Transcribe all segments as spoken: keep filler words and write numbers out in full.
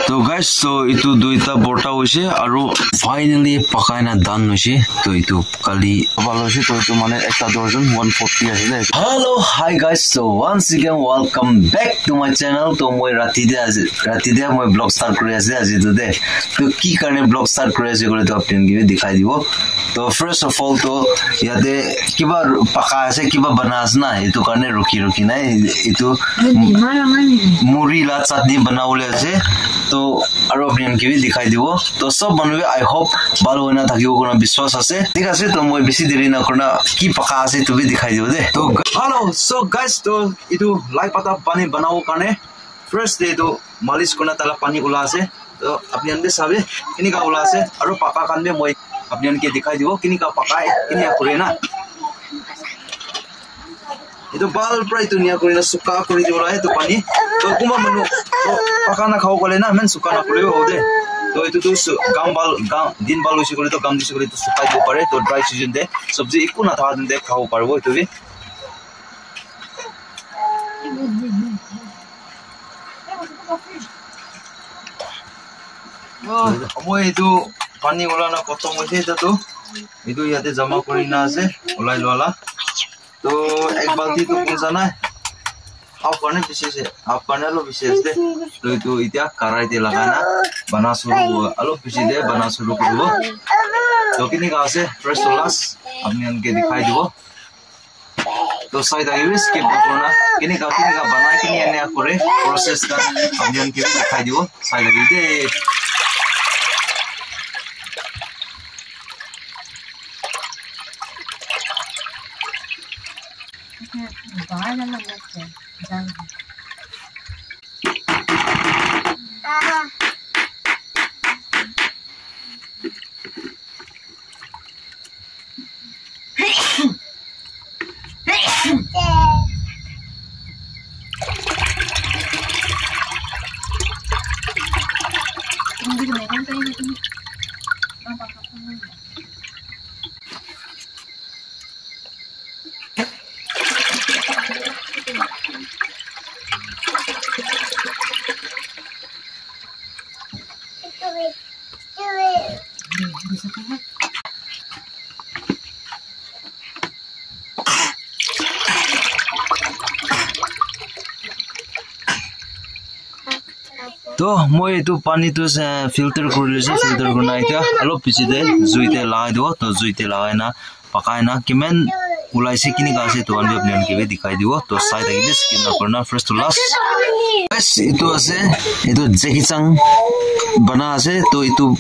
To guys, to etu duita borta hoise aru finally pakai na done hoise. To etu kali bhal hoise, to etu mane ekta dozen one forty ase de. Hello, hi guys, so once again welcome back to my channel. To moi rati de aji, rati de moi vlog start kuri ase aji tu de. To ki karne vlog start kuri ase koile to apni khan ke bi dikhai dibo. To first of all to yate kiba paka ase, kiba bana ase na, etu karne ruki ruki nai. Etu muri la chutney banabole ase. To aru apni khan ke bi dikhai dibo. To sob manu bi, I hope, bhal hoina thakibo koina biswas ase. Thik ase, to moi bisi deri na kurina ki paka ase etu bi dikhai dibo de. To hello, so guys, to etu lai pata pani banabo karne first te etu malish kurina taila pani ula ase. To apni khan bi sabi, kenika ula ase. Aru paka khan bi moi apni khan ke dikhai dibo, kenika pakai, kenika kure na. Etu bhal para etu nia kuri na suka kuri dibo la etu pani. To kunba manu to paka na khabo koile na, iman suka na kuri hobo de. To etu tu su-, gam bhal, gam, din bhal hoise koile to gam dise koile to sukai dibo pare. To dry season de sabji eku na thaka din de khabo paribo etu bi. Moi etu pani ula na khotom hoise etu tu. Etu yate jama kuri na ase, ulai lua la. To ek balti tu kun jana hai. Half karne bishi ase, half karne olop bishi ase de. To etu etia karai te lagai na bana shuru hobo, olop bishi de bana shuru kuribo. To kenika ase first to last apni khan ke dikhai dibo. To sai thakibi, skip nakurina, kenika kenika banai, kenika kenika kure, process khan apni khan ke bi dikhai dibo, sai thakibi de. To moi etu pani tu, eh, filter kuri loise, filter kurina etia olop piche te jui te lagai dibo, to jui te lagai na pakai na kiman ulaise, kenika ase, etu khan bi apni khan ke bi dikhai dibo. To sai thakibi, skip nakurina first to last. Guys, etu ase, etu Jackie Chan bana ase. To etu,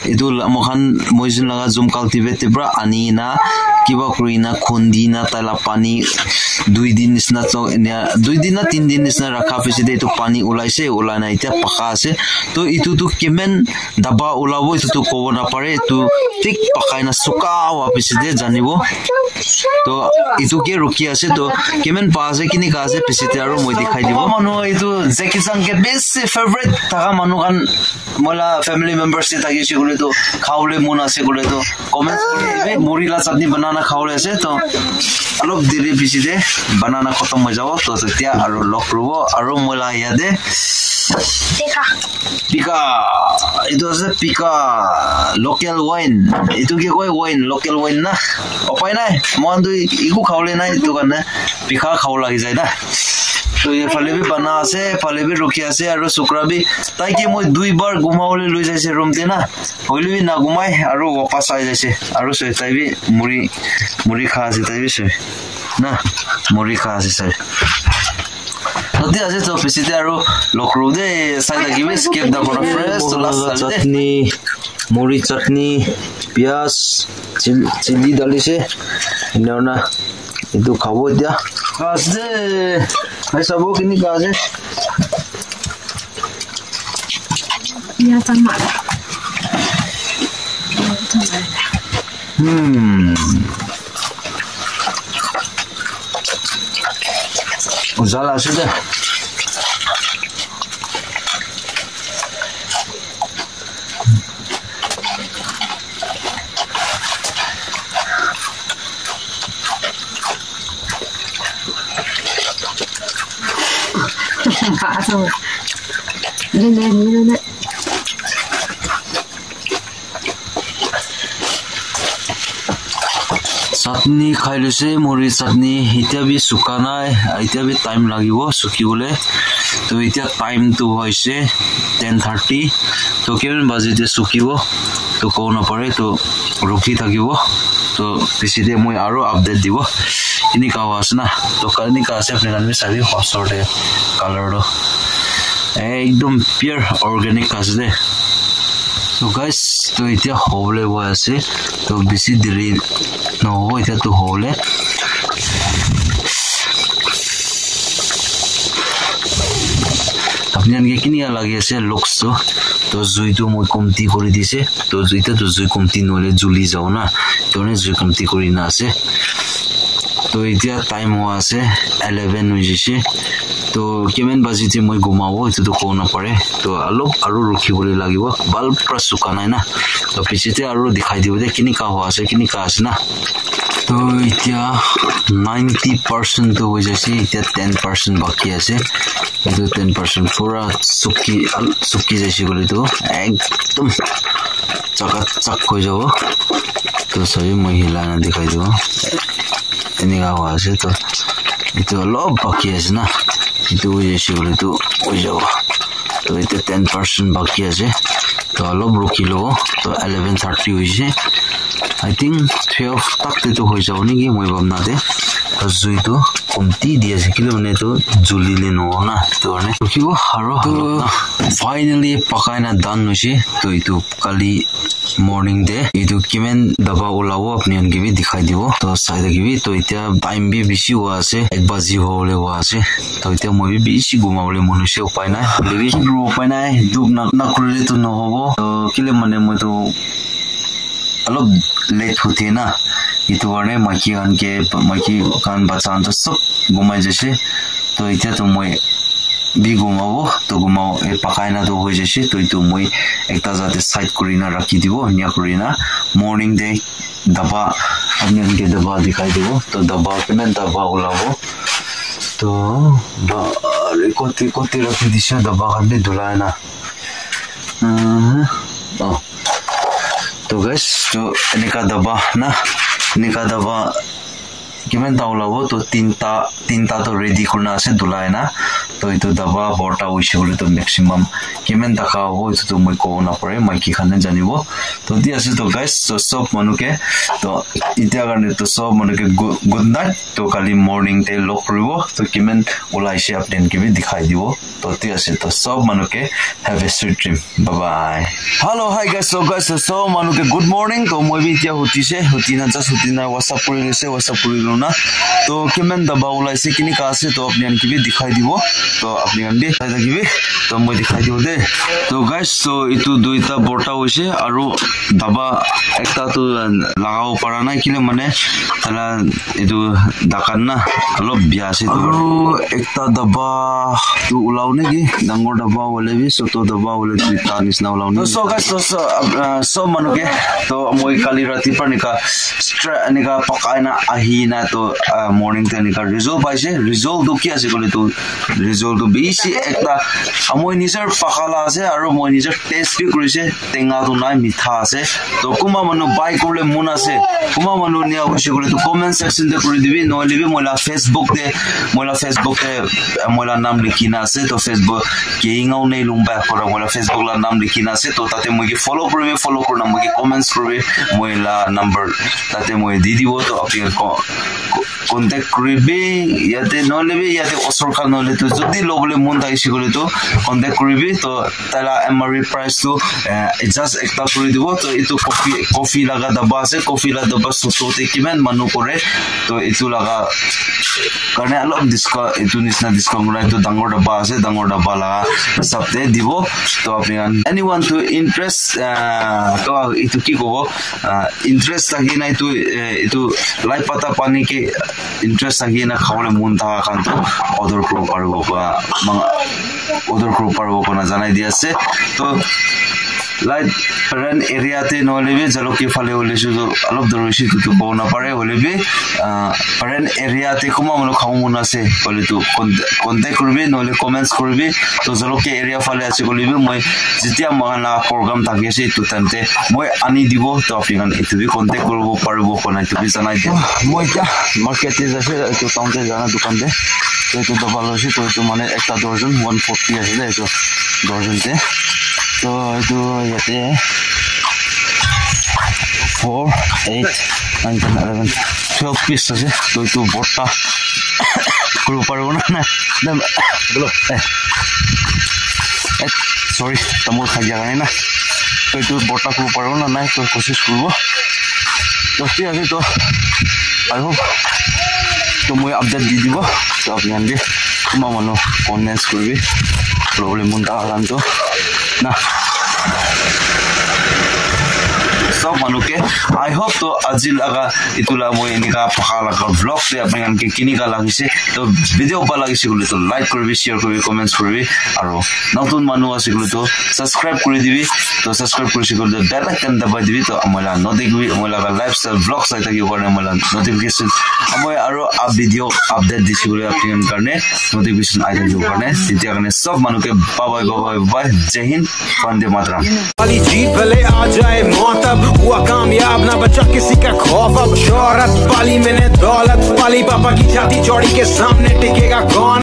etu la-, moi khan, moi jun laga Zoom cultivate te pra ani na, kiba kuri na, khundi na, tai la pani dui din nisna, to enika dui din na tin din nisna rakha piche te etu pani ulaise, ulai na etia paka ase. To etu tu kiman daba ulabo, etu tu kobo napare, etu thik pakai na suka hua piche te janibo. To etu ke rukhi ase, to kiman pa ase, kenika ase, piche te aru moi dikhai dibo. Manu etu Jackie Chan ke besi favorite thaka manu khan, moi la family members te thaki ase koile to, khabole mon ase koile to, comments kuri dibi. Muri la chutney banana khabole ase, to olop deri piche te banana khotom hoi jabo, to tetya aru log kuribo, aru moi la yate Pika. Pika. Etu ase Pika. Local wine. Etu ke koi wine. Local wine na. Upai nai. Moikhan tu eku khabole nai. Etu karne Pika khabo lagi jai na. To ephale bi bana ase, ephale bi rukhi ase, aru sukra bi. Tai ke moi dui bar ghumabole loi jaise room te na. Hoile bi na ghumai, aru wapas ahi jaise. Aru soi tai bi muri, muri kha ase, tai bi soi. Na, muri kha ase, soi. Tati ase to piche te aru log kuribo de, sai thakibi, skip nakurina, fresh to last thakibi de. Chutney, muri chutney, piyaj, chil-, chilli dalise. Ena hoina etu khabo etia. Ase de, khai sabo kenika ase. Hmm. Jala ase de. Chutney khai loise, muri chutney. Etia bi suka nai, etia bi time lagibo sukibole. To etia time tu hoise ten thirty. To kiman baji te sukibo, to kobo napare, to rukhi thakibo. To piche te moi aro update dibo. Enika hoi ase na. To enika ase, apni khan bi sabi, osor te color to ekdom pure organic ase de. So guys, to etia hobole wai ase. To bisi deri nohobo, etia to hobole. Apni khan ke kinika lagi ase looks to? To jui to moi komti kuri dise. To jui to, to jui komti nohole juli jabo na. To ne jui komti kuri na ase. To etia time hoi ase eleven hoi jaise. To kiman baji te moi gumabo, etu to kobo napare. To alop aru rukhi bole lagibo. Bhal para suka nai na. To piche te aru dikhai dibo de, kinika hoi ase, kinika ase na. To etia ninety percent to hoi jaise, etia ten percent baki ase. Etu ten percent pura suki, al-, suki jaise koile to ekdom chaka chak hoi jabo. To sabi, moi hilai na dikhai dibo. Enika hoi ase to. Etu olop baki ase na. Etu hoi jaise koile to hoi jabo. To etia ten percent baki ase. To olop rukhi lobo. To eleven thirty hoise. I think twelve tak te to hoi jabo niki, moi bhabna te. To jui to komti di ase, kile mane to juli le nohobo na, etu karne. Rukhibo aro to finally pakai na done hoise. To etu kali morning te etu kiman daba ulabo, apni khan ke bi dikhai dibo. To sai thakibi. To etia time bi bishi hoi ase, ek baji hobole wai ase. To etia moi bi bishi gumabole mon hoise, upai nai. Hoile bi ki kuribo, upai nai, dukh na, na kurile to nohobo. To kile mane moi to olop late uthi na, etu karne maiki khan ke, maiki khan, bacha khan to sob gumai jaise. To etia to moi bi gumabo, to gumabo, e pakai na to hoi jaise. To etu moi ekta jate side kuri na rakhi dibo, enia kuri na morning te daba, apni khan ke daba dikhai dibo. To daba, kiman daba ulabo. To ba, kote, kote rakhi dise daba khan bi dhulai na. Mhm. Oh. To guys, to enika daba na, enika daba kiman ta ulabo, to tinta, tinta to ready kurina ase dhulai na. To etu daba borta hoise koile to maximum kiman taka hobo, etu to moi kobo napare, maiki khan he janibo. To di ase to guys, to sob manu ke, to etia karne to sob manu ke gu-, good night. To kali morning te log kuribo, to kiman ulaise apni khan ke bi dikhai dibo. To thik ase, to sob manu ke have a sweet dream. Bye bye. Hello, hi guys. So guys, so sob manu ke good morning. To moi bi etia uthise, uthi na just uthi na wash up kuri loise, wash up kuri lo na. To kiman daba ulaise, kinika ase, to apni khan ke bi dikhai dibo. To apni khan bi sai thakibi. To moi dikhai dibo de. To guys, so etu duita borta hoise, aru daba ekta tu lagabo para nai, kile mane taila etu dakan na olop bia ase. Aru ekta daba tu ulabo naki, dangor daba hoile bi, chotu daba hoile duita nisna ulabo naki. To so guys, so, so, uh, sob manu ke, to moi kali rati para enika stra-, enika pakai na ahi na, to, uh, morning te enika result paise. Result tu ki ase koile tu, result tu bishi ekta, ah, moi nijer paka la ase, aru moi nijer taste bi kurise, tenga tu nai, mitha ase. To kunba manu buy kuribole mon ase, kunba manu nia hoise koile tu comment section te kuri dibi, nohoile bi moi la Facebook te, moi la Facebook te, eh, moi la naam likhi na ase. To Facebook Keingaone Lungba kora, moi la Facebook la naam likhi na ase. To tate moi ke follow kuribi, follow kurina moi ke comments kuribi, moi la number tate moi di dibo. To apni ko-, ko-, contact kuribi, yate nohoile bi yate osor khan nohoile tu jodi lobole mon thakise koile tu contact kuribi. To taila M R P price tu, eh, adjust ekta kuri dibo. To etu coffee, coffee laga daba ase, coffee laga daba chotu te kiman manu kore, to etu laga karne olop discount, etu nisna discount kura, etu dangor daba ase, dangor daba laga hisab te dibo. To apni khan, anyone to interest, ah, to etu ki kobo, ah, interest thaki na etu, eh, etu lai pata pani ke interest thaki na khabole mon thaka khan to order kuribo paribo, ba, mang-, order kuribo paribo koina janai di ase. To Light Peren area te nohoile bi Jalukie phale hoile shu tu alop dur hoise tu tu kobo napare hoile bi, ah, Peren area te kunba manu khabo mon ase hoile tu con- contact kuribi nohoile comments kuribi. To Jalukie area phale ase koile bi moi jetia moikhan la program thaki ase etu time te moi ani dibo, to apni khan etu bi contact kuribo paribo kona etu bi janai dia. Moi kya market te jaise etu town te jana dukan te. To etu daba loise to etu mane ekta dozen one forty ase de etu dozen te. To etu yate four, eight, nine, ten, eleven, twelve piece ase. To etu borta kuribo paribo na na. Na, eh, eh, sorry, tamul khai dia karne na. To etu borta kuribo paribo na nai to kosis kuribo. To thik ase to. I hope to moi update di dibo. To apni khan bi kunba manu comments kuribi. Problem mon thaka khan to na. Sob manu ke, I hope to aji laga etu la moi enika paka laga vlog te apni khan ke kinika lagise. To video bhal lagise koile to like kuribi, share kuribi, comments kuribi. Aro notun manu ase koile to subscribe kuri dibi. To subscribe kurise koile to bell icon dabai dibi. To moi la notification, moi laga lifestyle vlog sai thaki karne moi la notification. Moi aro up video update dise koile apni khan karne notification ai thaki karne. Tetia karne sob manu ke bye bye, bye bye, bye bye. Jai Hind, Vande Mataram. वाली जीत भले आ जाए मौत, अब हुआ कामयाब ना बचा किसी का खौफ। अब शोहरत पाली मैंने दौलत पाली, पापा की छाती चौड़ी के सामने टिकेगा कौन?